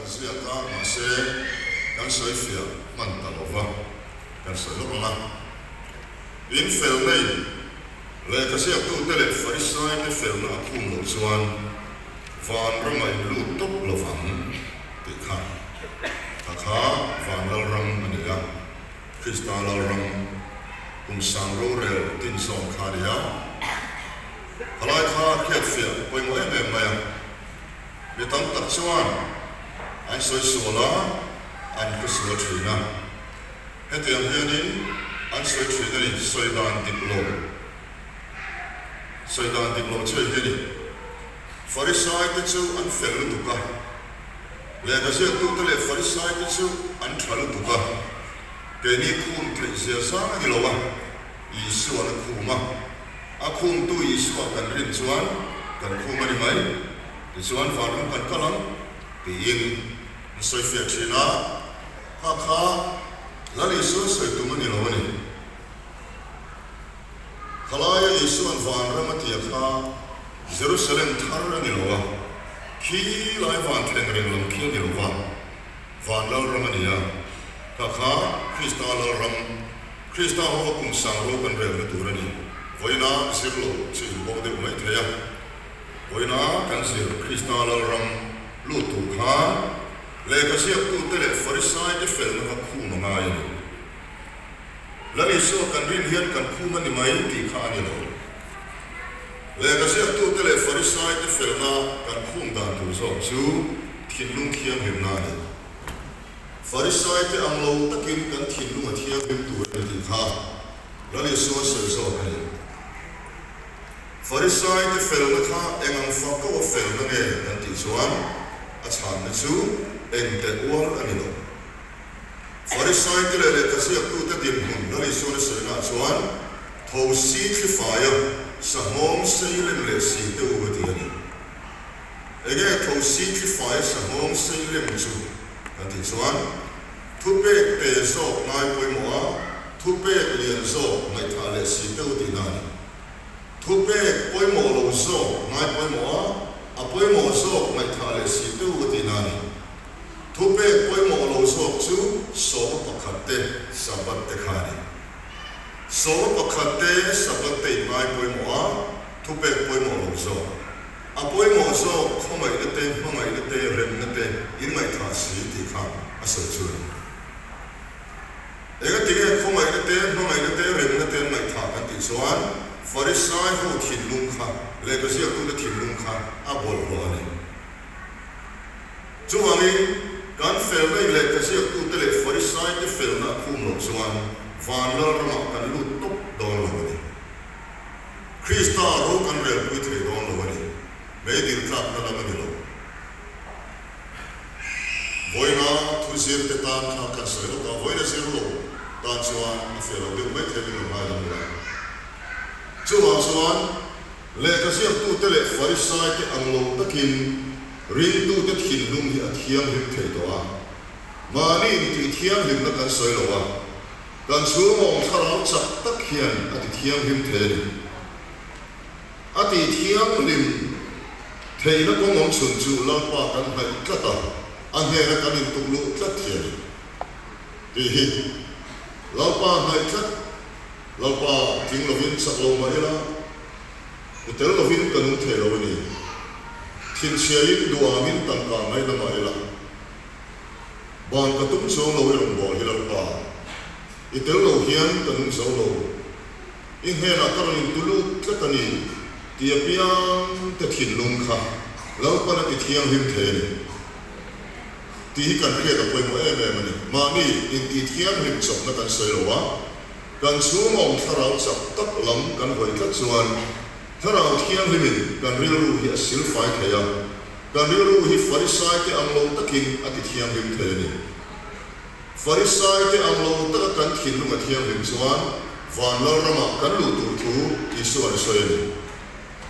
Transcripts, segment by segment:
kan ziak a, mahse kan sawi fiah hman ta lo va, kan sawi lawk ang a. In felna in lehkha ziaktute leh Farisaite felna a khum loh chuan van ramah in lut tawp lo vang tih kha kha kha van lalram a ni a, Krista lalram kum sang rorel tin zawm kha a ni a. Thalai kha hriatfiah pawimawh em em mai a. Mi tam tak chuan an sawi sual a, an hre sual thin a. Hetiang hianin an sawi thin a ni, sawi dan dik lo, sawi dan dik lo chiah hi a ni. Farisai te chu an fel lutuk a, lehkha ziaktute leh Farisai te chu an tha lutuk a, keini khum theih zia zang a ni lo a, Isua'n a khum a. A khumtu Isua kan rin chuan kan khum a ni mai, tichuan vanram kan kal ang tiin an sawi fiah thin a, kha kha Lal Isua sawi tum a ni lo a ni. Khalaia Isua'n vanram a tia kha Jerusalem thar a ni lo a, khi lai van thleng reng lam khi a ni lo va, van Lalram a ni a, kha kha Krista Lalram Krista hova kum sang ro kan relna tur a ni. Vawiina zir lo chu in bo deuh mai thei a. Vawiina kan zir Krista Lalram lut tur khan lehkha ziaktute leh Farisaite felna kha khum a ngai a ni. Lal Isua kan rin hian kan khum a ni mai tih kha a ni lo. Lehkha ziaktute leh Farisaite felna kan khum dan tur zawk chu thinlung thianghlimna a ni. Farisaite ang lo takin kan thinlung a thianghlim tur a ni tih kha Lal Isua sawi zawk a ni. Farisaite felna kha eng ang fak ko a felna nge kan tih chuan a chhanna chu eng teh ual a ni lo. Farisaite leh lehkha ziaktute dinhmun Lal Isuan a sawinaah chuan tho si thli faia sahmawm sei lem leh si te u a ti a ni. Enge thosi thli fai sanghawng sei lem chu kan tih chuan thupek pe zawk ngai pawimawh a, thupek lian zawk ngaihthah leh si deuh tihna a ni. Thupek pawimawh lo zawk ngai pawimawh a, a pawimawh zawk ngaihthah leh si deuh a tihna a ni. Thupek pawimawh lo zawk chu sawma pakhat te Sabbath te kha a ni. Sawma pakhat te Sabbath te in ngai pawimawh a, thupek pawimawh lo zawk. A pawimawh zawk khawngaihna te, hmangaihna te, remna te in ngaihthah si tih kha a sawi chu a ni. Engatinge khawngaihna te, hmangaihna te, remna te an ngaihthah kan tih chuan Farisai ho thinlung kha, lehkha ziaktute thinlung kha a bawlhhlawh a ni. Chuvangin kan felna in lehkha ziaktute leh Farisaite felna a khum loh chuan van lalramah kan lut tawp dawn lo a ni. Krista ro kan relpui thei dawn lo a ni. Mei dil tlakna lam a ni lo. Vawiina thu zir te tan kha kan sawi lawk a, vawiina zir lo tan chuan a fiah lo deuh mai thei min lo ngai lam ula. Chuvang chuan lehkha ziaktute leh Farisaite ang lo takin ringtute thinlung hi a thianghlim thei tawh a. Mahni intih thianghlimna kan sawi lo a. Kan chhungawm thlarau chak tak hian a ti thianghlim thei a ni. A ti thianghlim theihna kawng awm chhun chu Lalpa kan hnaih tlat a, a hnena kan intuk luh tlat hi a ni. Tih hi Lalpa hnaih tlat, Lalpa tling lovin chak lo mah ila, i tel lovin ka nung thei lo a ni. Thinchhiain duamin tangka ngaina mah ila, Ban ka tum chuang lo i rawn bawl hi Lalpa. I tel lo hian ka nung zo lo. I hnenah ka rawn intu lut tlat a ni ti apiang te thinlung kha Lalpan a ti thianghlim thei a ni tih hi kan hriat a pawimawh em em a ni. Mahni inti thianghlim chawpna kan sawi lo a, kan chhung awm thlarau chak tak lam kan hawi tlat chuan thlarau thianghlimin kan rilru hi a silfai thei a. Kan rilru hi Farisaite ang lo takin a ti thianghlim thei a ni. Farisaite ang lo taka kan thinlung a thianghlim chuan van lalramah kan luh tur thu Isua'n a sawi a ni.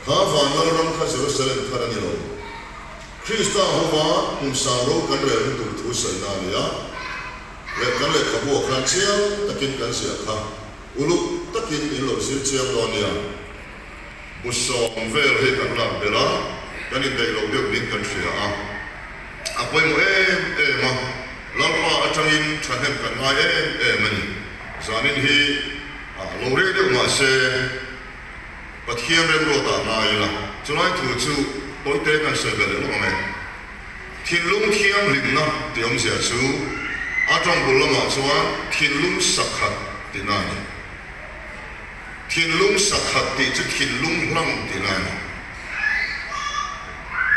Kha van lalram kha Jerusalem thar a ni lo. Krista hova kum sang ro kan relna tur thu sawina a ni a. Leh kan lehkhabu ah khan chiang takin kan ziah kha uluk takin in lo zir chiang dawn nia. Bu sawm vel hi kan lak belh a, kan indaih loh deuh niin kan hria a, a pawimawh em atangin thahnem kan ngai em em a ni. Zanin hi lo rei deuh mah se Pathian remruatah ngai ila, chulai thu chu tawite kan sawi belh leh lawk ang e. Thinlung thianghlimna tih awmzia chu a tawng bul lamah chuan thinlung sakhat tihna a ni. Thinlung sakhat tih chu thinlung hlang tihna a ni.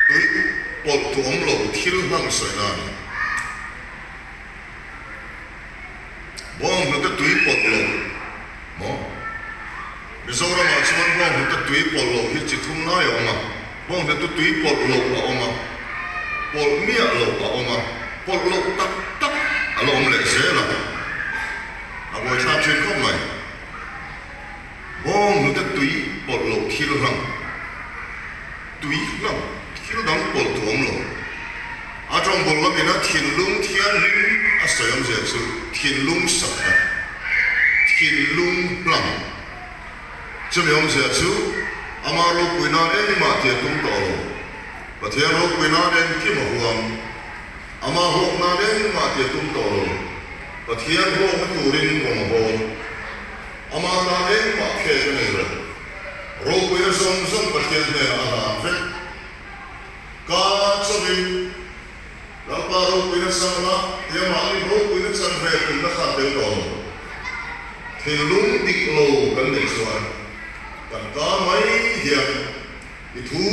Tui pawlh tu awm lo thil hlang sawina a ni. Bawnghnute tui pawlh lo maw? Mizoramah chuan bawnghnute tui pawlh loh hi chi thum lai a awm a, bawnghnute tui pawlh loh a awm a, pawlh miah loh a awm a, pawlh loh tak tak a la awm leh zel a, a buaithlak thin khawp mai. Bawnghnute tui pawlh loh thil hlang, tui hlang, thil dang pawlh tu awm lo. A tawngbawl lamina thinlung thianghlim a sawi awmzia chu thinlung sakhat, thinlung hlang. Chumi awmzia chu ama ropui nan engmah tih a tum tawh lo. Pathian ropui nan engkim a huam. Ama hlawk nan engmah tih a tum tawh lo. Pathian hlawkna turin rawn a bawl. Ama tan engmah khek a nei lo. Ropuina zawng zawng Pathian hnenah a hlan vek. Ka chawin Lalpa ropuina chang la tia mahni ropuina chan ve tumna kha tel tawh lo. Thinlung dik lo kan neih chuan kan ka mai hian i thu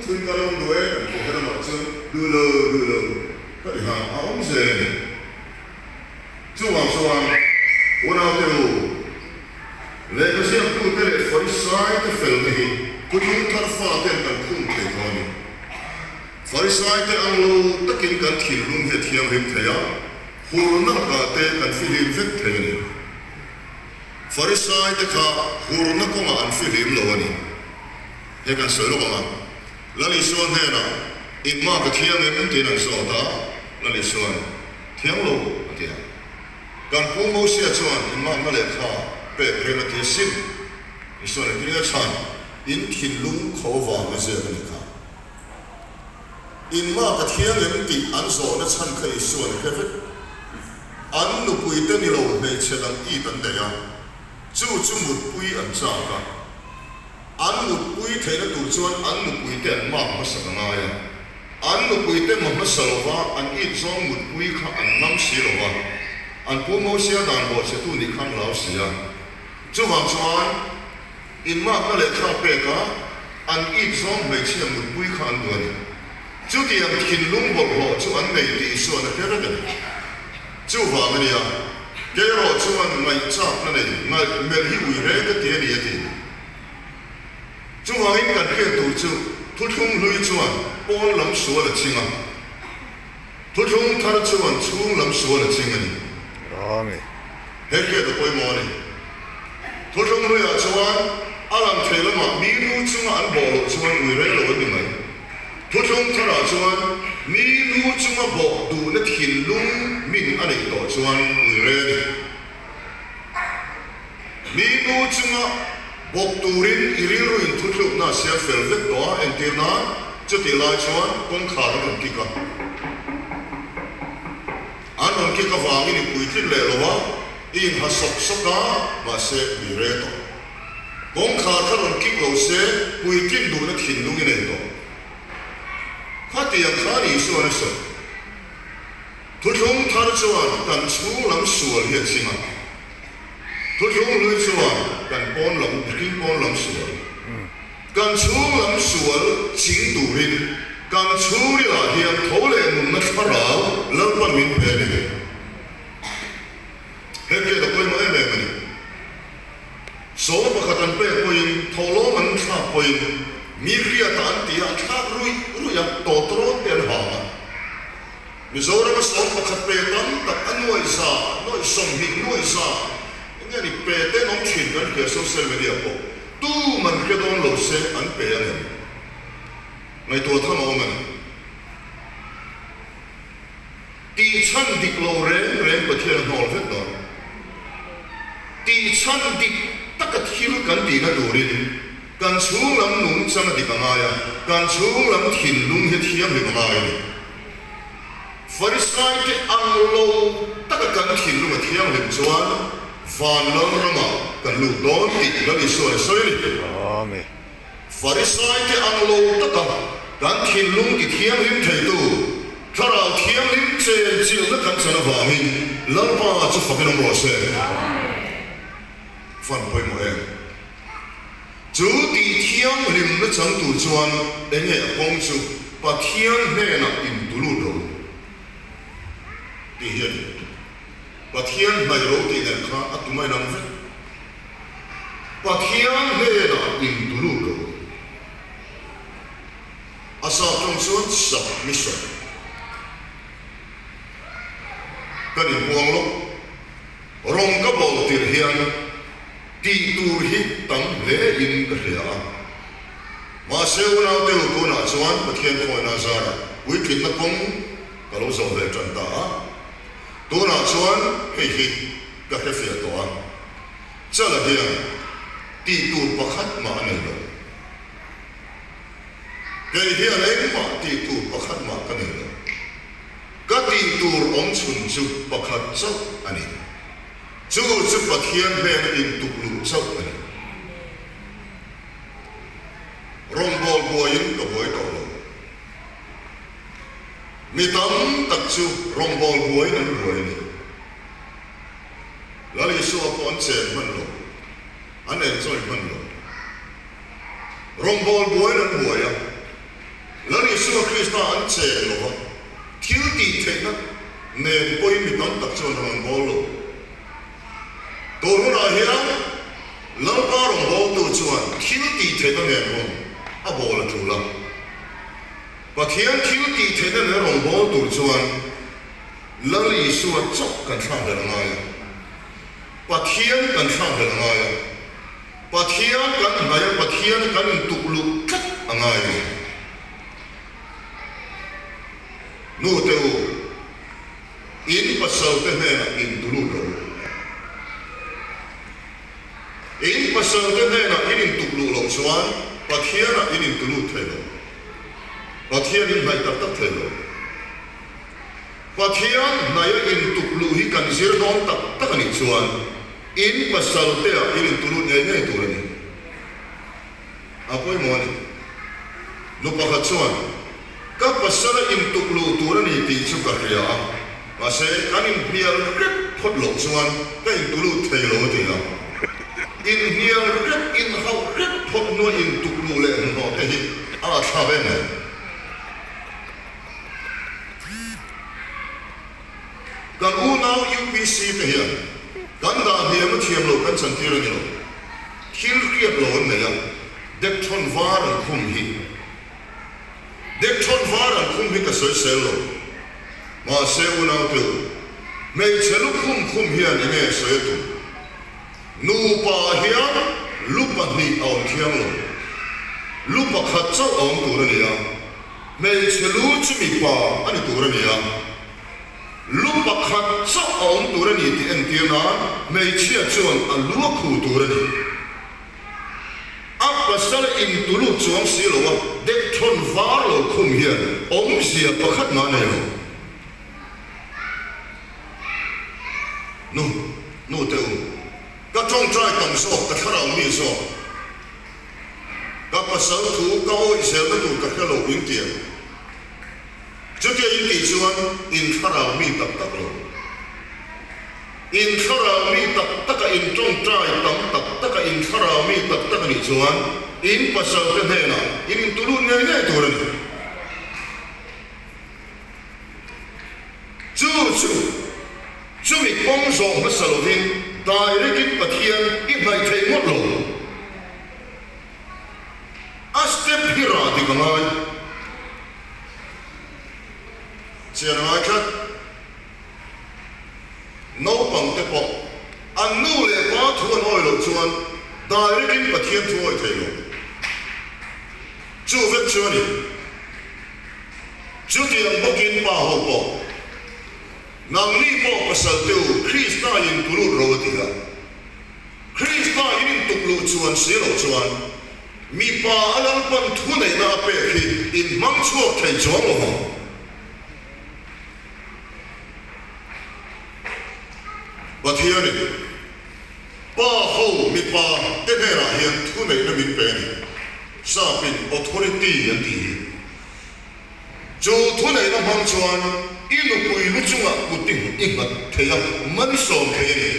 thuin kan awm duh e kan tih khan amah chu duh lo duh lo ka ti nghal a awm zel a ni. Chuvang chuan unaute u, lehkha ziaktute leh Farisaite felna hi Thuthlung thar faten kan khum thei tawh a ni. Farisaite ang lo takin kan thinlung hi a thianghlim thei a, hurna lakah te kan fihlim vek thei a ni. Farisaite kha hurna kawngah an fihlim lo a ni. Hei kan sawi lawk ang a, Lal Isua hnenah, Inmah ka thiang em? tiin an zawt a, Lal Isua'n, Thiang lo, a ti a. Kan pu Mosia chuan inmakna lehkha pek rem a ti asin. Isua'n engtin nge chhan? In thinlung kho vang a ziak a nih kha. Inmak a thiang em tih an zawhna chhan kha Isua'n a hre vek. An nupuite ni lo hmeichhe dang it an nei a, chu chu mutpui an chak a. An mutpui theihna tur chuan an nupuite an mak hmasak a ngai a. An nupuite ma hmasa lova an it zawng mutpui kha an ngam si lova, an pu Mosia dan bawhchhetu nih khan hlau si a. Chuvang chuan inmakna lehkha peka an it zawng hmeichhia mutpui kha an duh a ni. Chutiang thinlung bawlhhlawh chu an nei tih Isua'n a hre vek a ni. Chuvang a nia, kei erawh chuan ngaihchakna nei, ngaih melh hi ui reng ka ti a ni a ti. Chuvangin kan hriat tur chu thuthlung hlui chuan pawn lam sual a ching a, thuthlung thar chuan chhung lam sual a ching a ni. Amen. He hriat a pawimawh a ni. Thuthlung hluiah chuan a lang thei lamah mi lu chunga an bawh loh chuan ui rei lo an ni mai. Thuthlung tharah chuan mi lu chunga bawh duhna thinlung min a neih tawh chuan ui rei a ni. Mi nu chunga bawk turin i rilruin thuthlukna a siam fel vek tawh a, entir nan chutih lai chuan kawngkhar an rawn kik a. An rawn kik avangin i puitlin leh lo a, i inha sawk sawk a, mahse ui re tawh. Kawngkhar kha rawn kik lo se puitlin duhna thinlung i nei tawh. Khatiang khan Isuan a sawi. Thuthlung thar chuan kan chhung lam sual hi a chim a, thuthlung hlui chuan kan pawn lam, mihring pawn lam sual. Kan chhung lam sual ching turin kan chhungrilah hian tho leh nunna thlarau Lalpan min pe a ni. He hriat a pawimawh em em a ni. Sawma pakhat an pek pawhin, thawhlawm an thlak pawhin, mi hriatah an ti a, an thlak ruih ruih a, tawtrawt te an hang a. Mizorama 11 pe tam tak a nuaih za, nuaih 20, nuaih za eng nge ni pe te an awm thin kan hria social media pawh tum an hria dawn lo se an pe a ngem? Ngaihtuah tham a awm a ni. Tih chhan dik lo reng reng Pathian a hnawl vek dawn. Tih chhan dik taka thil kan tihna turin Kan chhung lam nung chang a dik a ngai a, kan chhung lam thinlung hi a thianghlim a ngai a ni. Farisai. Farisaite ang lo taka kan thinlung a thianghlim chuan van lal ramah kan lut dawn tih Lal Isuan a sawi a ni. Amen. Farisaite ang lo taka kan thinlung ti thianghlim theitu Thlarau Thianghlim chenchilhna kan chan avangin Lalpa chu fakin awm rawh se. Fan pawimawh em? Chu tih thianghlimna chang tur chuan enge a kawng chu Pathian hnenah intulut ro tih hi a ni. Pathian hnaih ro tih nen kha a tum a inang vek. Pathian hnenah intulut ro. A sap tawng chuan submission. Kan inpuang lawk. Rawng ka bawl tirh hian tih tur hi tam hle in ka hria a. Mahse unaute u tunah chuan Pathian khawina zarah puitlinna kawng ka lo zawh ve tan ta a. Tunah chuan hei hi ka hrefiah tawh a. Chala hian tih tur pakhat mah a nei lo. Kei hian engmah tih tur pakhat mah ka nei lo. Ka tih tur awm chhun chu pakhat chauh a ni. Chu chu Pathian hnena intuk luh chauh a ni. Rawngbâwl buaiin ka buai tawh lo. Mi tam tak chu rawngbâwl buaiin an buai a ni. Lal Isua pawh an chen hman lo, an enjoy hman lo. Rawngbâwl buaiin an buai a. Lal Isua Krista an cheng lo va, thil tih theihna nen pawhin mi tam tak chuan rawn bawl lo. Tun hunah hian Lalpa rawngbawltu chuan thil tih theihna nen rawn a bawl a tul a. Pathian thil tih theihna nen rawn bawl tur chuan Lal Isua chauh kan thlak belh a ngai a. Pathian kan thlak belh a ngai a. Pathian kan hnaih a, Pathian kan intuk luh tlat a ngai a ni. Nu te u, in pasal te hnenah intulut rawh u. In pasal te hnenah in intuk luh loh chuan Pathianah in intulut thei lo. Pathian in hnaih tak tak thei lo. Pathian hnaih a intuk luh hi kan zir dawn tak tak a nih chuan In pasal te ah in intulut ngei ngei tur a ni. A pawimawh a ni. Nu pakhat chuan, Ka pasal a intuk luh tur a ni tih chu ka hria a, mahse kan inhnial hrep phawt loh chuan ka intulut thei lo a ti a. Inhnial hrep, inhauh hrep phawt hnua intuk luh leh hnuhnawh te hi a atthlak em em. Kan unau UPC te hian kan dah hniam a thiam lo kan chantir a ni lo. Thil hriat lo an nei a, Dekthawn var an khum hi. Dekthawn var an khum hi ka sawisel lo. Mahse unau te u, hmeichhe lu khum khum hian enge sawi a tum? Nupa hian lu pahnih a awm thiang lo. Lu pakhat chauh a awm tur a ni a. Hmeichhe lu chu mipa a ni tur a ni a, lu pakhat chauh a awm tur a ni tih entir nan hmeichhia chuan a lu a khu tur a ni. A pasal intulut chuang si lo a dekthawn var lo khum hian awmzia pakhat mah nei lo. Nu, nu te u, ka tawngtai tam zawk, ka thlarau mi zawk. Ka pasal thu ka awih zelna tur ka hre lo in ti ang. Chutia in tih chuan in thlarau mi tak tak lo. In thlarau mi tak taka in tawngtai tam tak taka in thlarau mi tak tak a nih chuan in pasal te hnenah in intulut ngei ngei tur a ni. Chu chu chumi kawng zawh hmasa lovin direct in Pathian i hnaih thei ngawt lo. A step hi rah dik a ngai. Chian a ngai tlat. Naupang te pawh an nu leh pa thu an awi loh chuan direct in Pathian thu awi thei lo. Chu vek chu a ni. Chutiang bawkin pa ho pawh, Nangni pawh pasal te u, Krista in tulut ro a ti a. Krista in intuk luh chuan si loh chuan, mipa a Lalpan thuneihna a pek hi in hmang chhuak thei chuang lo vang. Pathianin pa ho mipa te hnenah hian thuneihna min pe a ni. Sapin authority an tih hi. Chu thuneihna hmang chuan i nupui lu chungah kut i i nghat thei a, malsawm thei a ni.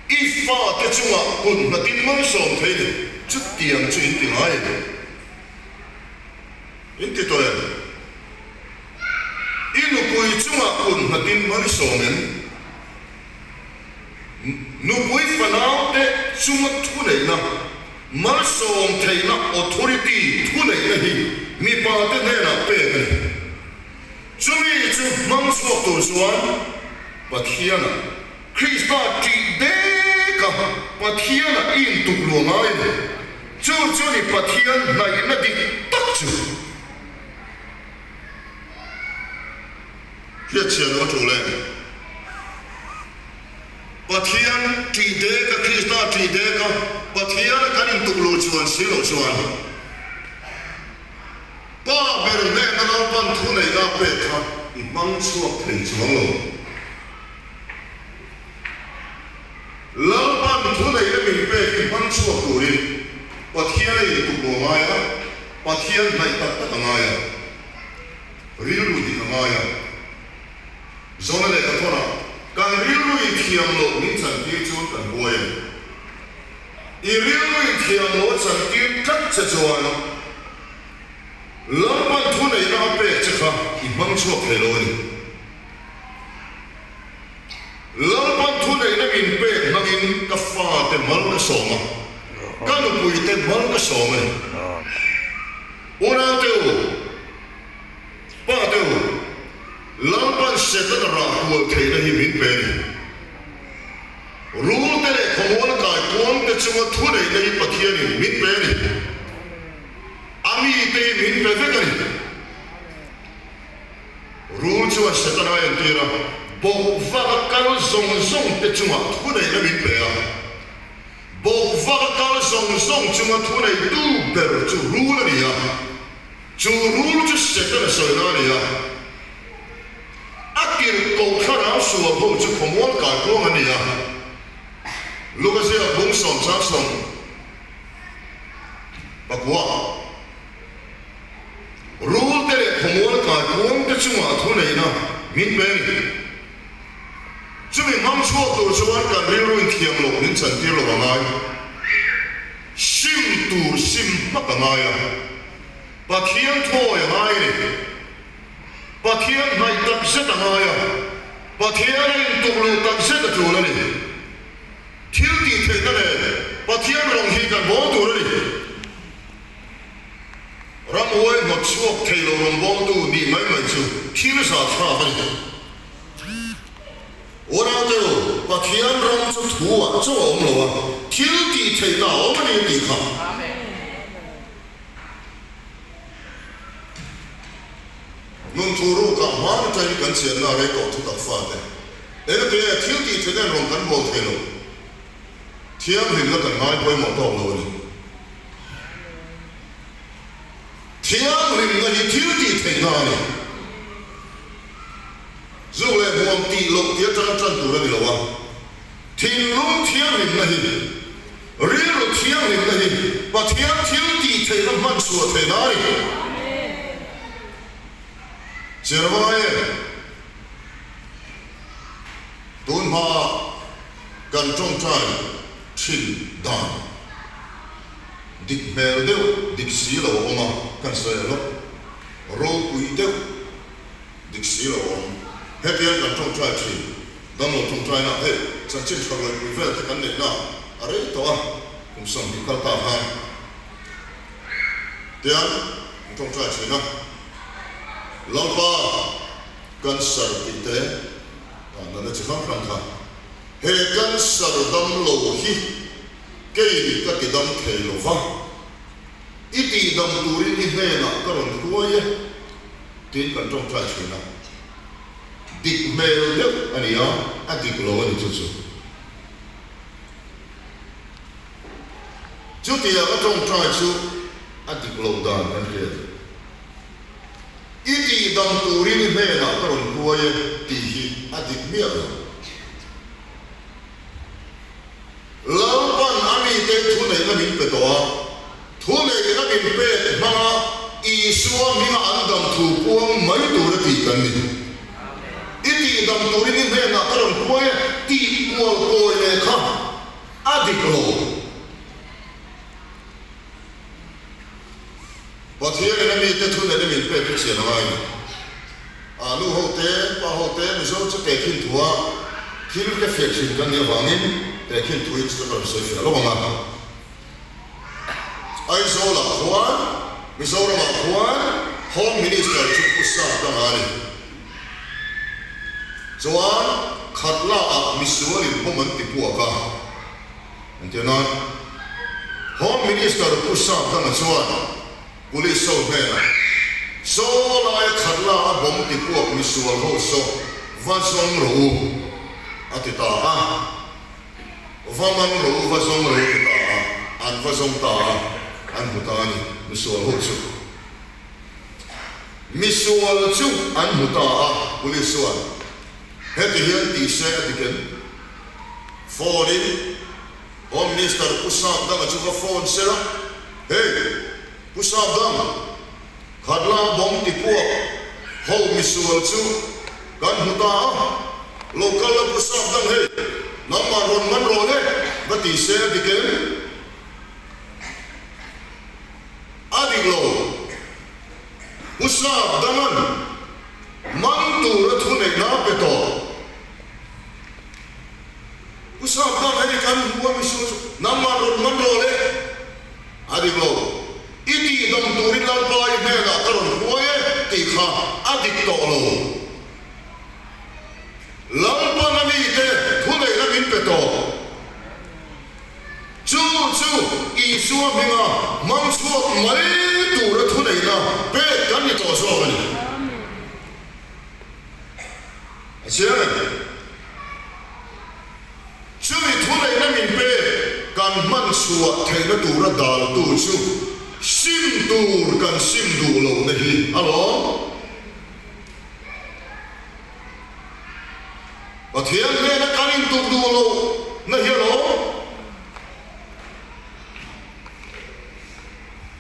I fate chungah kut nghatin malsawm thei a ni. Chutiang chu in ti ngai em? In ti tawh em? I nupui chungah kut nghatin malsawm em? Nupui fanaute chunga thuneihna, malsawm theihna authority thuneihna hi mipate hnenah pek a ni. Chumi chu hmang chhuak tur chuan Pathiana Krista ṭih deka Pathiana i intuk luah ngai a ni. Chu chu ni Pathian hnaihna dik tak chu. Hriatchhiah lo a ṭul em? Pathian ṭih deka, Krista ṭih deka, Pathiana kan intuk luh chuan si loh chuan Pa ber hnena Lalpan thuneihna a pek kha i hmang chhuak thei chuang lo. Lalpan thuneihna min pek hi hmang chhuak turin Pathian a intuk luh a ngai a, Pathian hnaih tak tak a ngai a. Rilru dik a ngai a. Zawna leh ka thawn a, kan rilru in thiam loh min chantir chuan kan buai a ni. I rilru in thiam loh a chantir tlat che chuan Lalpan thuneihna a pek che kha i hmang chhuak thei lo a ni. Lalpan thuneihna min pek hmangin ka fate mal ka sawm a, ka nupuite mal ka sawm a ni. Unaute u, pate u, Lalpan Setana rah kual theihna hi min pe a ni. Rulte leh khawmual kai kuangte chunga thuneihna hi Pathianin min pe a ni. A mite hi min pe vek a ni. Rul chuan Setana a entir a, bawk vaka kal zawng zawngte chungah thuneihna min pe a. Bawk vaka kal zawng zawng chunga thuneitu ber chu rul a ni a, chu rul chu Setana sawina a ni a. A tirhkoh thlarau sual ho chu khawmual kai kuang an ni a. Luka ziak bung 100 pakua. Rul te leh khawmual kai kuang te chungah thuneihna min pe a ni. Chumi hmang chhuak tur chuan kan rilru inthiam loh min chantir lo a ngai. Sim tur sim hmak a ngai a. Pathian thawi a ngai a ni. Pathian hnaih tak zet a ngai a. Pathian a intuk luh tak zet a tul a ni. Thil tih theihna nen Pathian rawng hi kan bawl tur a ni. Ramhuai hnawt chhuak thei lo rawngbawltu nih mai mai chu thil zahthlak a ni. Unaute u, Pathian ram chu thu ah chaw a awm lo a, thil tih theihna a awm a ni tih kha. Nun thu rukah hma atangin kan chianna a rei tawh thutak fate. Engate thil tih theihna in rawn kan bawl thei lo. Thianghlimna kan ngai pawimawh tawk lo a ni. Thianghlimna hi thil tih theihna a ni. Zuk leh hmuam tih loh tih atanga tan tur a ni lo a. Thinlung thianghlimna hi, rilru thianghlimna hi Pathian thil tih theihna hman chhuah theihna a ni. Chiarvai em? Tun hmaa kan tawngtai thin dan dik hmel deuh, dik si lo a awm a, kan sawi a lawk. Ropui deuh. Dik si lo awm. Hetiang kan tawngtai thin. Damlo tawngtaina hei chanchin tha ruaipui vel te kan neihna a rei tawh a, kum 20 kal ta khan tiang kan tawngtai thin a. Lalpa cancer tih te natna chi hrang hrang kha he cancer damlo hi kei ka ti dam thei lo va, i tihdam turin i hnenah ka rawn hruai e. Tiin kan tawngtai thin a, dik hmel deuh a ni a, a dik lo a ni chu chu. Chutiang a tawngtai chu a dik loh dan kan hria a ni. I tihdam turin i hnenah ka rawn hruai e tih hi a dik miah lo. thuneihna min pek hmanga Isua hminga an dam thu puang mai tura tih kan ni. I tihdam turin i hnenah ka rawn hruai e tih kual kawi leh kha a dik lo. Pathianin a mite thuneihna min pek hi chian a ngai ni. A nu ho te, pa ho te, Mizo chu tehkhin thua thil hre fiah thin kan nih avangin tehkhin thuin chu ka rawn sawi fiah lo ang a. Aizawlah khuan, Mizoramah khuan Home Minister chu Pu Sapdanga a ni. Chuan Khatla-ah misualin bomb an ti puak a. Engtinan, Home Minister Pu Sapdanga chuan Police ho hnenah, Saw laia Khatla a bomb ti puak misual ho saw va zawng rawh u, a ti ta a. Va man rawh u, va zawng rawh u ti ta a, an va zawng ta a, an hmu ta a ni, misual ho chu. Misual chu an hmu ta a, Police chuan heti hian ti se a ti ken. Phone in Home Minister Pu Sapdanga chu va phone se la, Hey, Pu Sapdang, Khatla bomb ti puak ho misual chu kan hmu ta a, lo kal la Pu Sapdang hei, nangmah rawn man rawh le, va ti se a dik em? A dik lo. Pu Sapdanga'n man tura thuneihna a pe tawh. Pu Sapdang hei kan hmu a misual chu nangmah rawn man rawh le. A dik lo. I tihdam turin Lalpa i hnenah ka rawn hruai e tih kha a dik tawh lo. Lalpan a mite thuneihna min pe tawh. Chu chu Isua hminga hmang chhuak mai tura thuneihna pek kan ni tawh zawk a ni. A chiang em? Chumi thuneihna min pek kan hman chhuah theihna tura daltu chu sim tur kan sim duh lohna hi alawm. Pathian hnena kan intuk duh lohna hi alawm.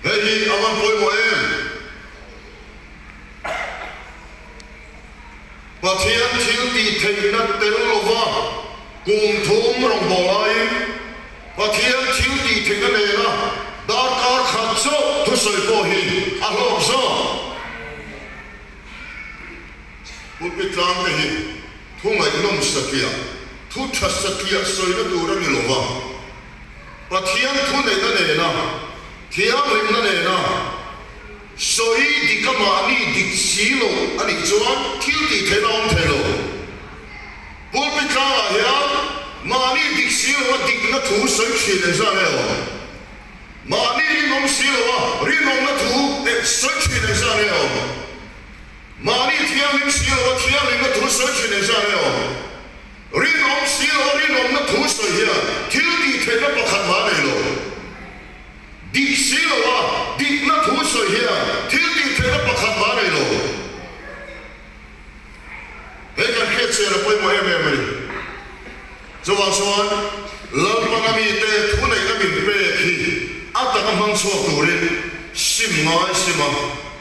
Hei hi a van pawimawh em? Pathian thil tih theihna tel lova kum thum rawngbâwl aiin Pathian thil tih theihna nena darkar khat chauh thusawi pawh hi a hlawk zawk. Pulpit tlangte hi thu ngaihnawm satliah, thu tha satliah sawina tur a ni lova, Pathian thu neihna nena, thianghlimna nena, Sawi dik a mahni dik si lo a nih chuan thil tih theihna a awm thei lo. Pulpit tlangah hian mahni dik si lo a dikna thu sawi thin engzah nge awm? Mahni rinawm si lo a rinawmna thu sawi thin engzah nge awm? Mahni thianghlim si lo a thianghlimna thu sawi thin engzah nge awm? Rinawm si lo a rinawmna thu sawi hian thil tih theihna pakhat mah a nei lo. Dik si lo a, dikna thu sawi hian thil tih theihna pakhat mah a nei lo. Hei kan hriat chian a pawimawh em em a ni. Chuvang chuan Lalpana mite thuneihna min pek hi a taka hmang chhuak turin sim ngai sim a,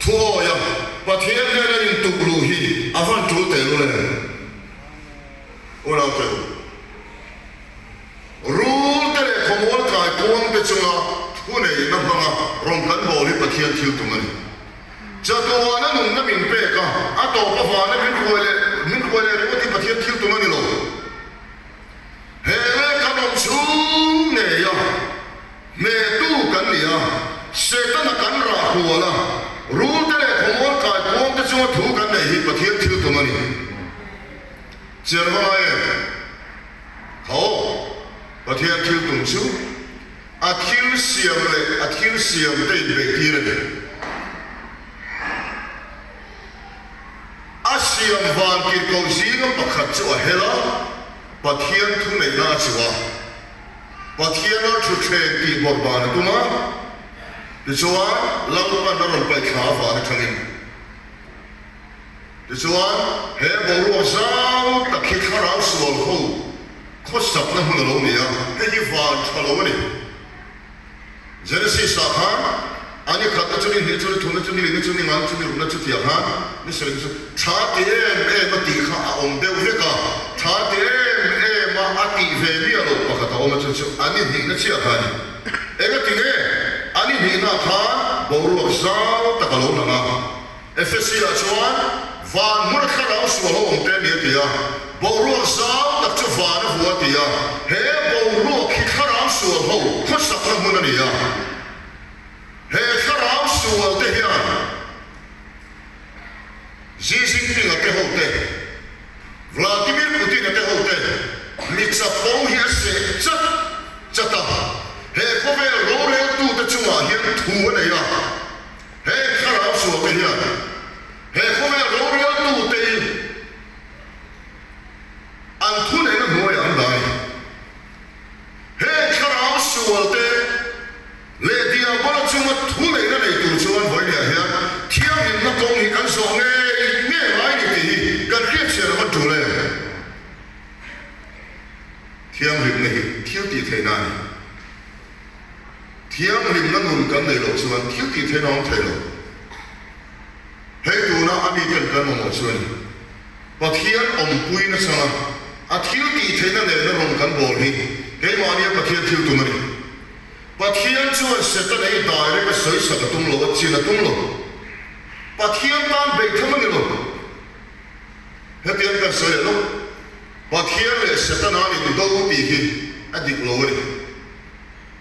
thu awi a, Pathian hnena intuk luh hi a van tul tehlul em? Unaute u. Rul te leh khawmual kai kuang te chunga thuneihna hmanga rawn kan bawl hi Pathian thil tum a ni. Chatuana nunna min pek a, a tawp avana min hruai leh min hruai leh ringawt hi Pathian thil tum a ni lo. He leh kan awm chhung ngei a, hnehtu kan ni a, Setana kan rah hual a, rul te leh khawmual kai kuang te chunga thu kan nei hi Pathian thil tum a ni. Chian va ngai em? Tho, Pathian thil tum chu a thil siam leh a thil siam te inbeih tir a ni. A siam van tirhkoh zinga pakhat chu a hel a, Pathian thuneihna a chuh a, Pathiana thutthleng tih bawrhban a tum a, tichuan Lalpan a rawn paihthla avang atangin. Tichuan, he boruak zau tak hi thlarau sual ho khawsakna hmun a lo ni a, hei hi van tha lo a ni. Genesis-ah khan. A ni khatna chu ni hnih chu ni thumna chu ni lihna chu ni ngalna chu ni rukna chu tiang khan ni sarihna chu tha ti em em a tih kha a awm deuh vek a, tha ti em em a a tih ve miah loh pakhat a awm a chu chu a ni hnihna chiah kha a ni. Engati nge a ni hnihna khan boruak zau tak a lo lang a? Efesi-ah chuan van hmun a thlarau sual ho awm te a ni a ti a, boruak zau tak chu van a hua a ti a, he boruak hi thlarau sual ho khawsakna hmun a ni a. He thlarau sual te hian Xi Jinping-a te ho te, Vladimir Putin-a te ho te mi chapo hi a seh chat chat a, he khawvel roreltute chungah hian thu a nei a. Heng thlarau sual te hian he khawvel roreltute hi an thuneihna hnuaiah an dah a ni. Heng thlarau sual te leh Diabola chunga thuneihna nei tur chuan vawinia hian thianghlimna kawng hi kan zawh ngei ngei ngai ni tih hi kan hriatchhian a va tul em? Thianghlimna hi thil tih theihna a ni. Thianghlimna nun kan neih loh chuan thil tih theihna a awm thei lo. Hei tuna a miten kan mamawh chu a ni. Pathian awmpui nachanga a thil tih theihna nena rawn kan bawl hi keimahnia Pathian thil tum a ni. Pathian chuan Setana hi direct a sawisak a tum lo, a chin a tum lo. Pathian tan beihtham a ni lo. Hetiang kan sawi leh lawk. Pathian leh Setana an indo tih hi a dik lo a ni.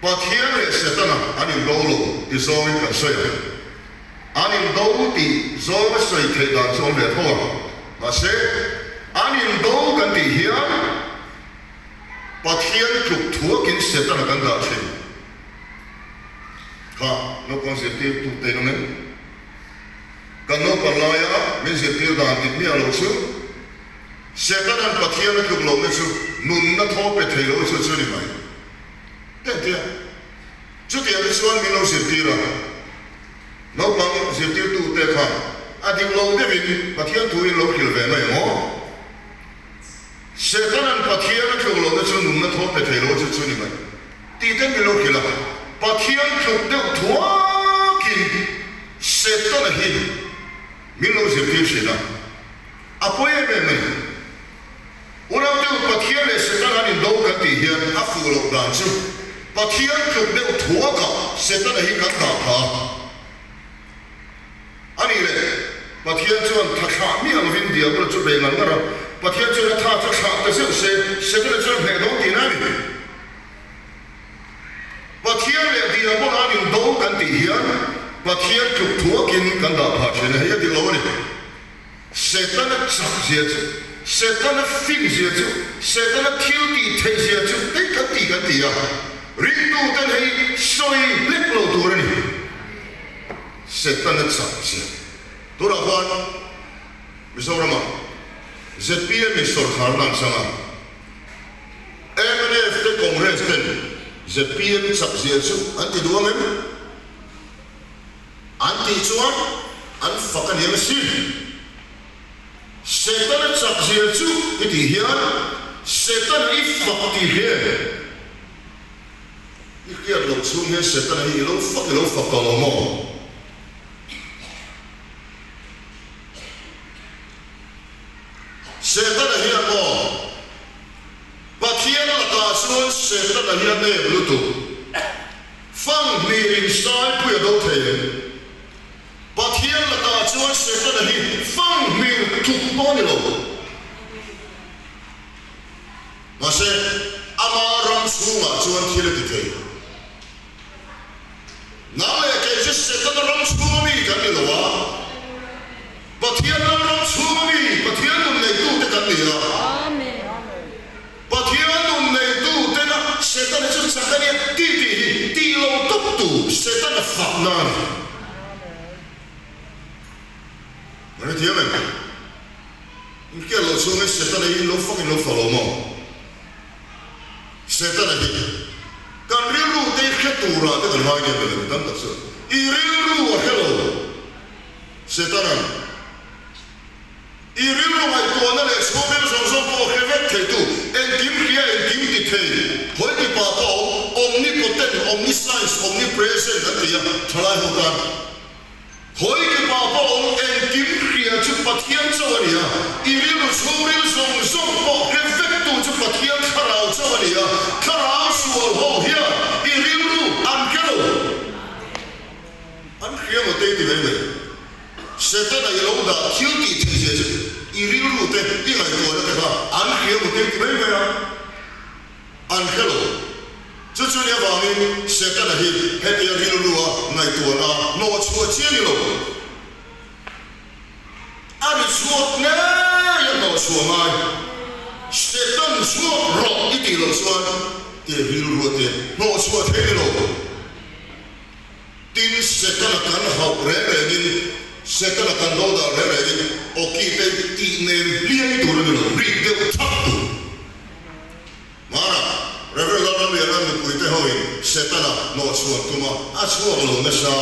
Pathian leh Setana an indo lo ti zawngin kan sawi ang. An indo tih zawnga sawi theih dan chu awm ve tho a. Mahse, an indo kan tih hian Pathian tluk thuakin Setana kan dah thin. Kha naupang zirtirtu te in awm em? Kan naupang laia min zirtir dan dik miah lo chu Setana'n Pathian a tluk lohna chu nunna thaw pe thei lo chu chu a ni mai. Engtia? Chutiang te chuan min lo zirtir a. Naupang zirtirtute khan a dik lo deuhin Pathian thu in lo hrilh ve mai ang aw. Setana'n Pathian a tluk lohna chu nunna thaw pe thei lo chu chu ni mai tih ten min lo hrilh a. Pathian tluk deuh thuakin Setana hi min lo zirtir thin a. A pawi em em a ni. Unauteu Pathian leh Setana an indo kan tih hian a fuh loh dan chu Pathian tluk deuh thuakah Setana hi kan dah pha a. A nih leh, Pathian chuan tha thlah miah lovin Diabolo chu bei ngar ngar a, Pathian chuan a tha chu thlah ta zeuh se, Setana chuan hneh dawn tihna a ni. Pathian leh Diabolo an indo kan tih hian Pathian tluk thuakin kan dah phah thin a, hei a dik lo a ni. Setana chak zia chu, Setana fin zia chu, Setana thil tih theih zia chu hei kan ti kan ti a, ringtuten hei sawi hlek lo tur a ni. Setana chak zia. Tunah khuan Mizoramah zpm in sawrkharna an chang a, mnf te Congress ten zpm chak zia chu an ti duh ang em? An tih chuan an fak a niang asin. Setana chak zia chu i tih hian Setana i fak tih hian i hriat loh chhung hian Setana hi i lo fak i lo fak tawh lo maw? Setana hian maw Pathian lakah chuan Setana hi a nep lutuk. Fanghmir in saipui a do thei em? Pathian lakah chuan Setana hi fanghmir tluk pawh a ni lo. Mahse, ama ram chhungah chuan thil a ti thei. Nang leh kei chu Setana ram chhunga mi kan ni lo a, Pathian ram ram chhunga mi, Pathian nun neitute kan ni a. Pathian nun neitu tena Setana chu chak a nia ti tih hi tih lo tawp tu Setana fakna a ni. Kan hrethiam em? Inhriat loh chhungin Setana hi in lo fak in lo fak lo maw? Setana hi kan rilru te hi hre turah te kan ngai nia mawle mi tam tak chuan i rilru a hre lo Setana'n. I rilru ngaihtuahna leh chhungril zawng zawng pawh hre vek theitu, engkim hria engkim ti thei, hawi tipa pawh a awm, omnipotent, omniscience, omnipresent an ti a, thalai ho tan. chhungril zawng zawng pawh hre vektu chu Pathian Thlarau chauh a ni a, Thlarau sual ho hian i rilru an hre lo. An hria maw te i ti mai mai. Setana i lo dah thil tih theih zia chu i rilru te, i ngaihtuahna te kha an hria maw te i ti mai mai a. An hre lo. Chu chu ni avangin Setana hi hetia rilrua ngaihtuahna hnawhchhuah chi a ni lo. A ri chhuak ngei a hnawhchhuah ngai. Setan chhuak rawh i tih loh chuan te rilrua te hnawhchhuah thei ni lo. Tin, Setana kan hauh reng rengin, Setana kan dodal reng rengin awki te tih nem hliai tur a ni lo, rik deuh thak tur. Mara, Rev. Lalramliana nupuite hoin Setana hnawhchhuan tum a, a chhuak lo nasa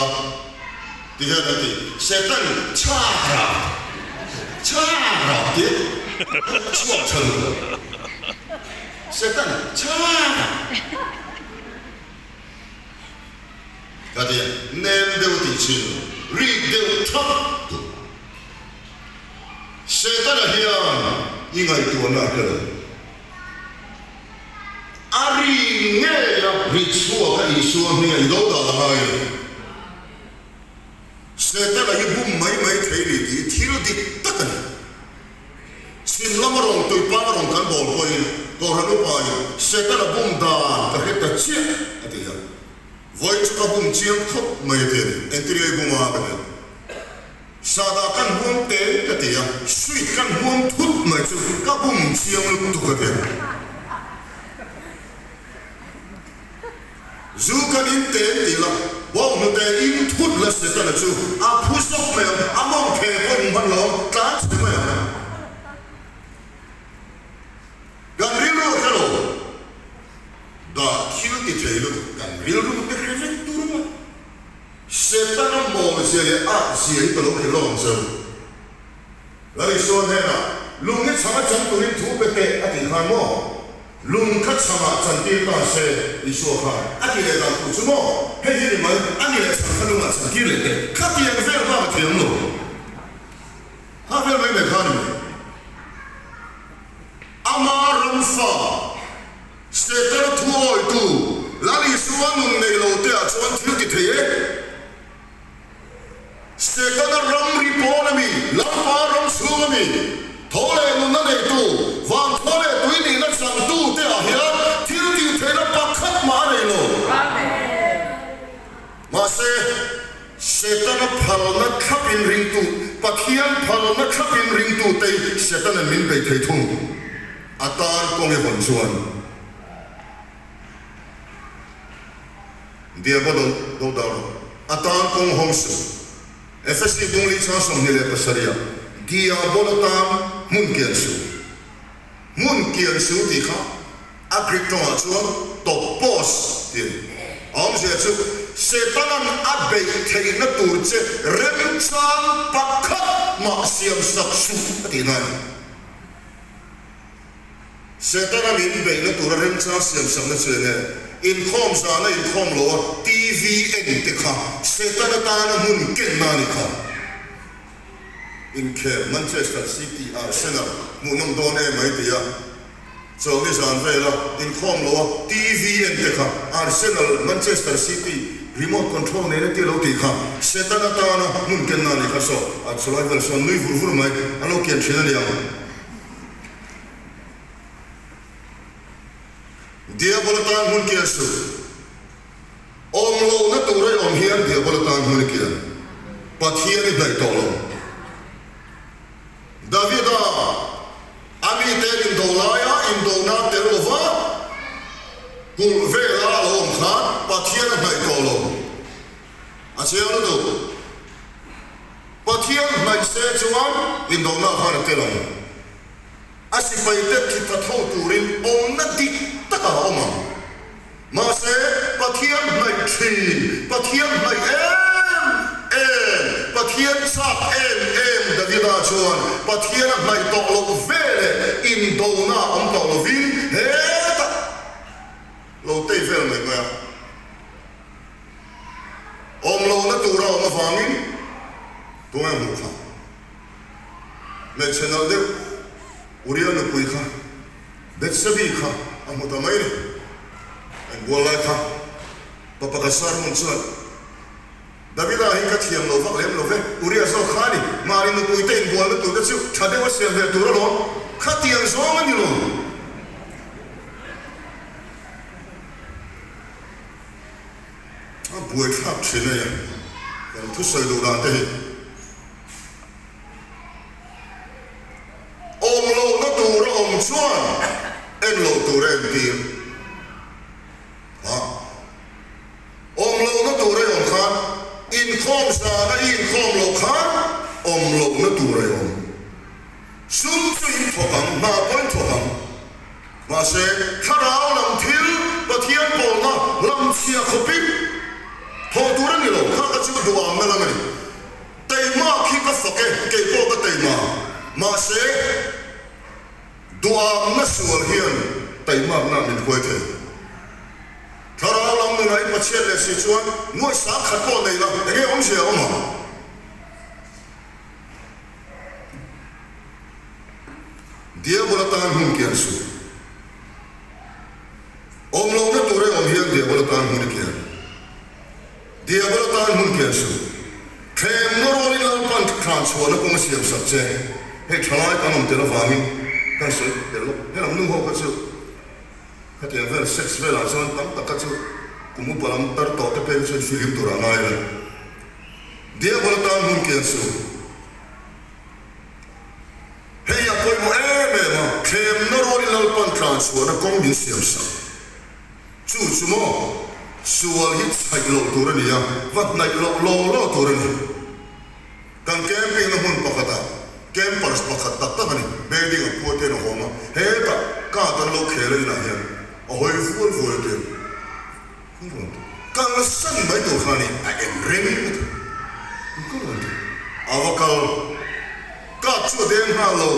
ti hian an ti. Setan chhak rap, chhak rap ti a chhuak tha lo. Setan chhak rap ka ti a, nem deuh tih chin lo, rik deuh thak tur. Setana hian i ngaihtuahna a hre lo. A ri ngei a ri chhuak a Isua hming a i do dan a ngai a ni. Setana hi bum mai mai thei ni tih thil dik tak a ni. Chhim lama rawn tuipang a rawn kan bawl pawhin Kohhran upain Setana bum dan ka hre ta chiah a ti a. Vawi chu ka bum chiang khawp mai a ti a ni. Engtin nge i bum a ka ti a. Sahdah kan huam te ka ti a, sweet kan huam thut mai chu ka bum chiang lutuk a ti a. Zu kan in te an ti la, bawnghnute in thut la Setana chu a phu zawk mai ang, a mawng the pawh in hman lo ang, tlan chhe mai ang. Kan rilru a hre lo, dah thil ti thei lutuk kan rilru te hre vek tur a ni. Setana mawl zia leh at zia hi ka lo hrilh lawk ang che u. Lal Isua hnenah, Lung hi chhanga chan turin thu pe teh a tih khan maw? Lung kha chhangah chantir ta se, Isua khan a ti leh dan tur chu maw? Hei hi ni mai, a ni leh chhang kha lungah chantir leh teh. Khatiang vel bak a thiam lo. Kha vel mai mai kha ni mai. Ama ramfa. Setana thuawitu Lal Isua nun nei lo te ah chuan thil ti thei e. Setana ramri pawn a mi, Lalpa ram chhung a mi, tho leh nunna neitu, vankhua leh tui nihna changtu te ah hian thil tih theihna pakhat mah a nei lo. Mahse, Setana phalna thlapin ringtu, Pathian phalna thlapin ringtu te Setana'n min bei thei thung. A tan kawng i hawn chuan Diaba do do dal rawh. A tan kawng hawng suh. Efesi bung li chang 27 ah Diabol atan hmun kian suh. Hmun kian suh tih kha a Greek tawngah chuan topos tih a ni. A awmzia chu Setanan a beih theihna tur che remchang pakhat mah siamsak suh a tihna a ni. Setana min beihna tura remchang siamsakna chu enge? Inkhawm zana inkhawm lo a TV en te kha Setana tana hmun kenna a ni kha. Inkhel Manchester City Arsenal hmuhnawm dawn em mai ti a Chawlhni zan vela inkhawm lo a TV en te kha Arsenal Manchester City remote control nena ti lo tih kha Setana tana hmun kenna a ni kha saw a chulai vel sawn nui vur vur mai an lo kian thin a ni ang. Diabola tan hmun kian suh. Awm lohna tura i awm hian Diabola tan hmun i kian. Pathian i hnaih tawh lo. Davida a mite indo laia indona tel lova kulh vela a lo awm khan Pathian a hnaih tawh lo. A chiang lutuk. Pathian hnaih se chuan indona khan a tel ang. A sipaite thitha tho turin awmna dik takah a awm ang. Mahse, Pathian hnaih thin, Pathian hnaih em em, Pathian chak em em Davida chuan Pathian a hnaih tawh loh ve leh indona a awm tawh lovin hetah lo tei vel mai mai a. Awm lohna tura awm avangin tunge hmuh kha? Hmeichhe nalh deuh. Uria nupui kha Bethsebi kha a hmu ta mai a ni. A inbual lai kha pa pakhat sermon chuan, Davida hi ka thiam lo vak lem lo ve, Uria zawk kha a ni, mahni nupui te inbualna tur te chu tha deuh a siam ve tur alawm, khatiang zawng a ni lo. A buaithlak thin a nia, kan thusawi duh dan te hi. Awm lohna tur a awm chuan en loh tur a entir a. Awm lohna tur a awm khan inkhawm zana i inkhawm loh khan awm lohna tur a awm. Sum chu in thawk ang, hna pawh in thawk ang. Mahse, thlarau lam thil Pathian pawlna hlamchhiah khawpin thawh tur a ni lo. Kha kha chu duhamna lam a ni. Teima khi ka fak e, kei pawh ka teima. Mahse, duhamna sual hian teimakna min huai thei. Thlarau lam nunah i Pathian leh si chuan nuaih sang khat pawh nei la, enge awmzia a awm ang? Diabol atan hmun kian suh. Awm lohna tur e awm hian diabol atan hmun i kian. Diabol atan hmun kian suh. Thlemna rualin Lalpan thlan chhuahna kawng a siam sak che. Hei thalai kan awm tel avangin kan sawi tel lo. Helam nu ho kha chu khatiang vel sex velah chuan tam tak kha chu kum upa lam tar tawh te pek chuan fihlim turah a ngai lo. Diabol atan hmun kian suh. Hei a pawimawh em em a, thlemna rualin Lalpan tlan chhuahna kawng min siam sak. Chu chu maw, sual hi chhaih loh tur a ni a, va hnaih loh law law tur a ni. Kan camping na hmun pakhatah campers pakhat tak tak a ni, building a pua ten a hawng a, hetah card an lo khel a inah hian a hawi vual vual a tia. Ka rawn ti. Kal san mai tur kha a ni, a en reng a ti. Ka rawn ti. A va kal. Card chu a deng nghal lo.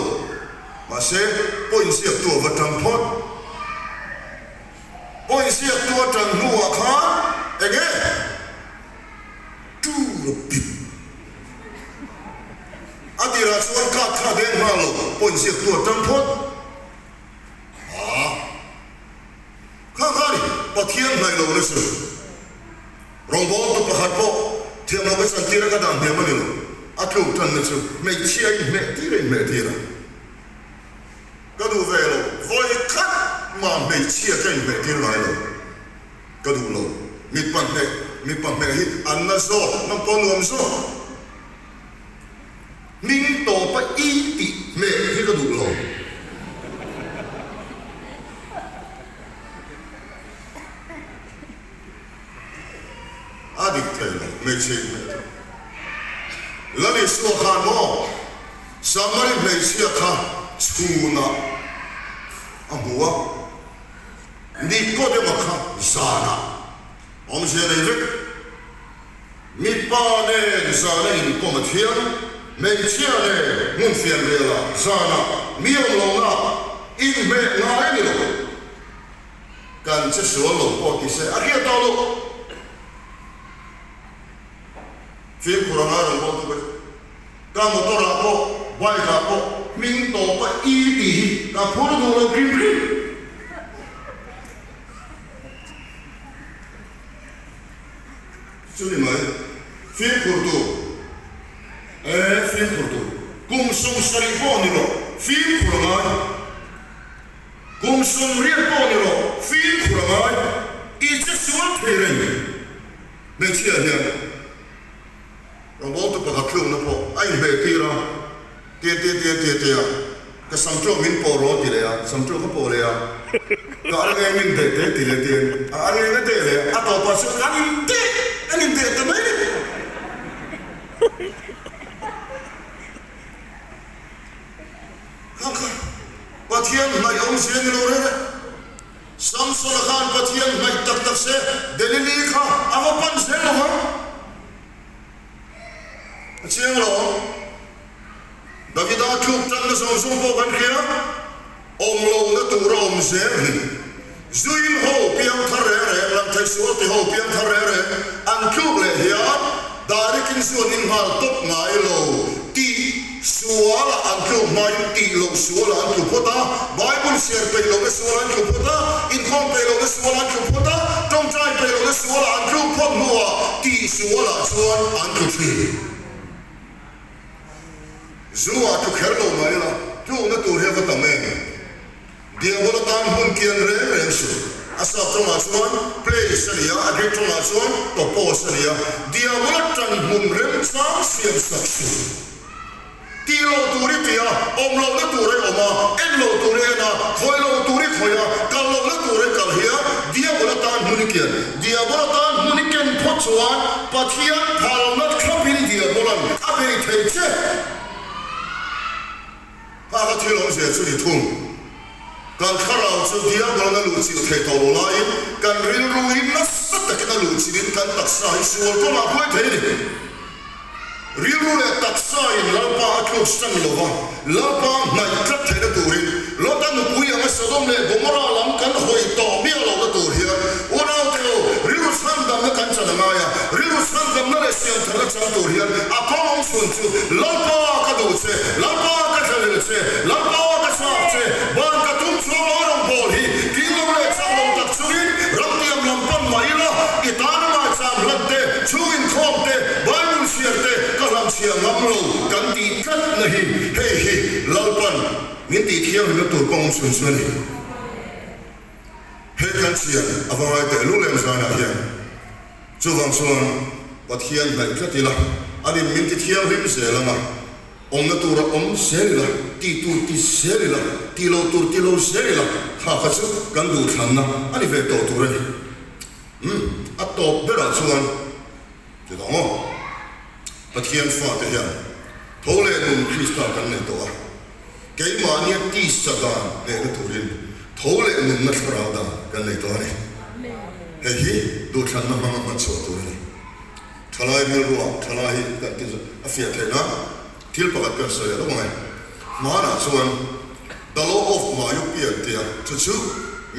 Mahse, point ziaktu a va tang phawt. Point ziaktu a tan hnuah khan eng nge? Tur a pit. A tirah chuan card kha a deng nghal lo, point ziaktu a tang phawt. Aa. Kha kha ni, Pathian hnaih lo na chu. Rawngbawltu pakhat pawh thiam lo ka chantir a ka dah hniam a ni lo. A tluk tanna chu hmeichhia in hmeh tir a in hmeh tir a. Ka duh ve lo, vawi khat mah hmeichhia ka in hmeh tir ngai lo. Ka duh lo. Mipa hmeh, mipa hmeh hi an na zawk, nang pawh nuam zawk. Hming tawpa i tih hmeh hi ka duh lo. A dik thei lo, hmeichhe in hmeh thei. Lal Isua khan maw Samari hmeichhia kha chhunah a hmu a, Nikodema kha zanah awmzia nei vek. Mipa nen zana inkawm a thiam, hmeichhia nen hmun fianrialah zana mi awm lohna inhmeh ngai a ni lo. Kan che sual lo pawh ti se a hriat tawh loh. Fimkhur anga rawn bawl tuk a ni. Ka motor ah pawh, bike ah pawh hming tawpa i tih hi ka phur duh lo hrim hrim. Chu ni mai, fimkhur tur, e fimkhur tur, kum 70 pawh ni rawh, fimkhur a ngai. Kum 80 pawh ni rawh, fimkhur a ngai. I che sual thei reng hmeichhia hian rawngbawltu pakhat thlukna pawh a inhmeh tir a. Tia tia tia tia tia, ka sam ṭawk min pawh rawh ti leh a, sam ṭawk a pawh leh a, ka arngeng min deh teh ti leh tiin a arngeng a deh leh a, a tawpah chuan an indeh, an indeh ta mai ni. Kha kha, Pathian hnaih awmzia ni lo reng e. Samsona khan Pathian hnaih tak tak se, Delili kha a va pan zel lo vang. A chiang lo. Davida tluk tanna zawng zawng pawh kan hria, awm lohna tur a awm zel hi. Zuin ho piang thar reng reng, Langthei sual ti ho piang thar reng reng an tluk leh hian Darikin zu an innghal tawp ngai lo tih. Sualah an tluk hmain tih loh sualah an tlu phawt a, Bible chhiar peih lohna sualah an tlu phawt a, inkhawm peih lohna sualah an tlu phawt a, tawngtai peih lohna sualah an tluk phawt hnuah tih sualah chuan an tlu thin. Zu ah tlu kher lo mai ila, tlukna tur hi a va tam em? Diabol atan hmun kian reng reng suh. A sap tawngah chuan place a ni a, a Greek tawngah chuan topos a ni a. Diabol a tan hmun remchang siam sak suh. Tih loh tur i ti a, awm lohna tur i awm a, en loh tur i en a, khawih loh tur i khawih a, kal lohna tur i kal hian Diabol atan hmun i kian. Diabol atan hmun i ken phawt chuan Pathian phalna thlapin Diabolan a bei thei che. Nghaka thil awmzia chu ni thung. Kan thlarau chu Diabolin a luhchilh thei tawh lo laiin kan rilru hi nasa takin a luhchilhin kan taksa hi sual kawngah a buai thei a ni. Rilru leh taksa in Lalpa a tluk san lo va, Lalpa hnaih tlat theihna turin Lota nupui anga Sodom leh Gomorrah lam kan hawi tawh miah lohna tur hian unaute ho rilru chhandamna kan chan a ngai a, rilru chhandamna leh siamtharna chang tur hian a kawng awm chhun chu Lalpa ka duh che, Lalpa ka thlahlel che, Lalpa ka chak che, ban ka tum chuang lo rawngbâwl hi kil lo leh chak lo tak chungin ramtiam lam pan mah ila i tana ngaihcham hlat te, chhung inkhawm te, Bible chhiar te ka hlamchhiah ngam lo kan tih tlatna hi hei hi Lalpan min tih thianghlimna tur kawng awm chhun chu a ni. He kan chian a va ngai teh lul em zanah hian. Chuvang chuan Pathian hnaih tlat ila, anin min ti thianghlim zel ang a, awmna tura awm zel ila, tih tur ti zel ila, tih loh tur ti lo zel ila, kha kha chu kan duhthlanna a ni ve tawh tur a ni. Umm, a tawp berah chuan ti dawng aw. Pathian fate hian tho leh nun Krista kan nei tawh a, keimahnia tisa dan hnehna turin tho leh nunna thlarau dan kan nei tawh a ni. Hei hi duhthlanna hmanga hman chhuah tur a ni. Thalai rilruah thalai hi kan ti a fiah theih nan thil pakhat kan sawi a lo ang e. Hmanah chuan The Law of Myopia an ti a, chu chu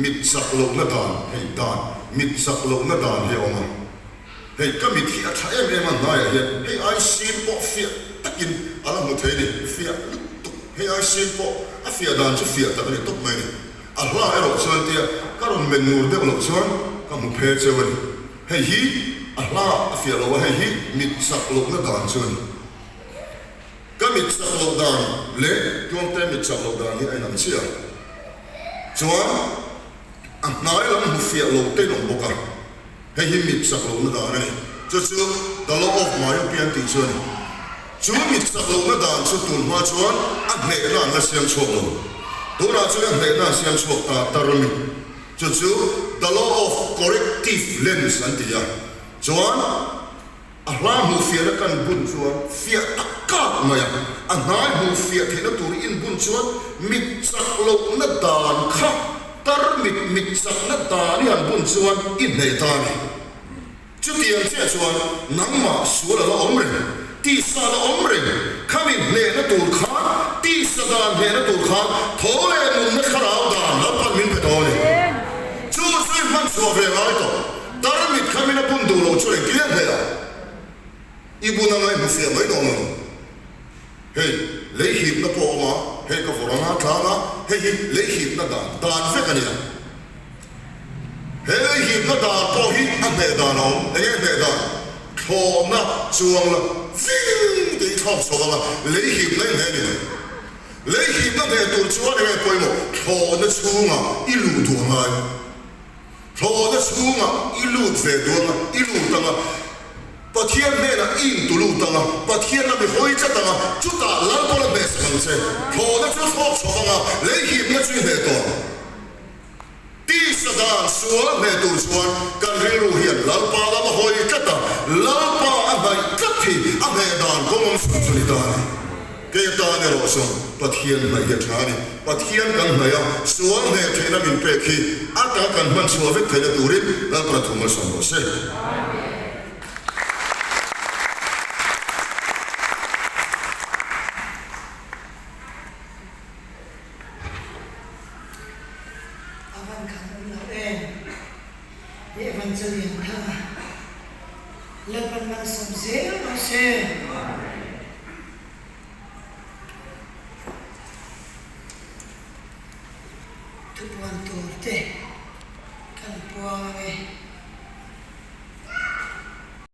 mit chak lohna dan hei dan mit chak lohna dan hi a awm a. Hei ka mit hi a tha em em a hnaiah hian hei ai sin pawh fiah takin a la hmu thei a ni, fiah lutuk hei ai sin pawh a fiah dan chu fiah tak a ni tawp mai a ni. A hla erawh chuan tia ka rawn men ngur deuh loh chuan ka hmu phe cheu a ni. Hei hi a hla a fiah lo a, hei hi mit chak lohna dan chu a ni. Ka mit chak loh dan leh Tluangte mit chak loh dan hi a inang chiah a. Chuan a hnai lam hmu fiah lo te in awm bawk a. Hei hi mit chak lohna dan a ni. Chu chu The Law of Myopia an tih chu a ni. Chu mit chak lohna dan chu tun hma chuan a hnehna an la siam chhuak lo. Tunah chuan a hnehna an siam chhuak ta tar a mi. Chu chu The Law of Corrective Lens an ti a. Chuan. A hla hmuh fiahna kan bun chuan fiah tak kak mai a, a hnai hmuh fiah theihna tur in bun chuan mit chak lohna dan kha tar mit mit chakna dan i han bun chuan i hneh ta a ni. Chutiang chiah chuan nangmah sual a la awm reng, tisa a la awm reng, khami hnehna tur khan, tisa dan hnehna tur khan tho leh nunna thlarau dan Lalpan min pe tawh a ni. Chu chu i hman chhuah ve ngai tawh. Tarmit kha min a bun duh lo chu engtin a hneh a? I bun anga i hmu fiah mai dawn lo. Hei, lei hipna pawh a awm a, hei ka vawrh anga tlang a, hei hi lei hipna dan, dan vek a nia. He lei hipna dan pawh hi a hneh dan a awm. Enge a hneh dan? Thlawhna chuang la ving te hi thlawk chho anga lei hipna i hneh a ni mai. Lei hipna hneh tur chuan enge pawimawh? Thlawhna chhungah i luh duh a ngai. Thlawhna chhungah i lut ve duh anga, i lut anga, Pathian hnenah i intu lut anga, Pathian lam i hawi tlat anga, chutah Lalpawn a hnehsak ang che. Thlawhna chu thlawk chho anga, lei hipna chu i hneh tawh ang. Tisa dan sual hneh tur chuan kan rilru hian Lalpa lam a hawi tlat a, Lalpa a hnaih tlat hi a hneh dan kawng awm chhun chu ni ta a ni. Kei atan erawh chuan Pathian hnaih hi a tha a ni. Pathian kan hnaih a, sual hneh theihna min pek hi a taka kan hman chhuah vek theihna turin Lalpan a thu malsawm rawh se. A van khat awm lo em? Evangeline Thanga Lalpan malsawm zel rawh se. Thupuan tur te kan puang ang e.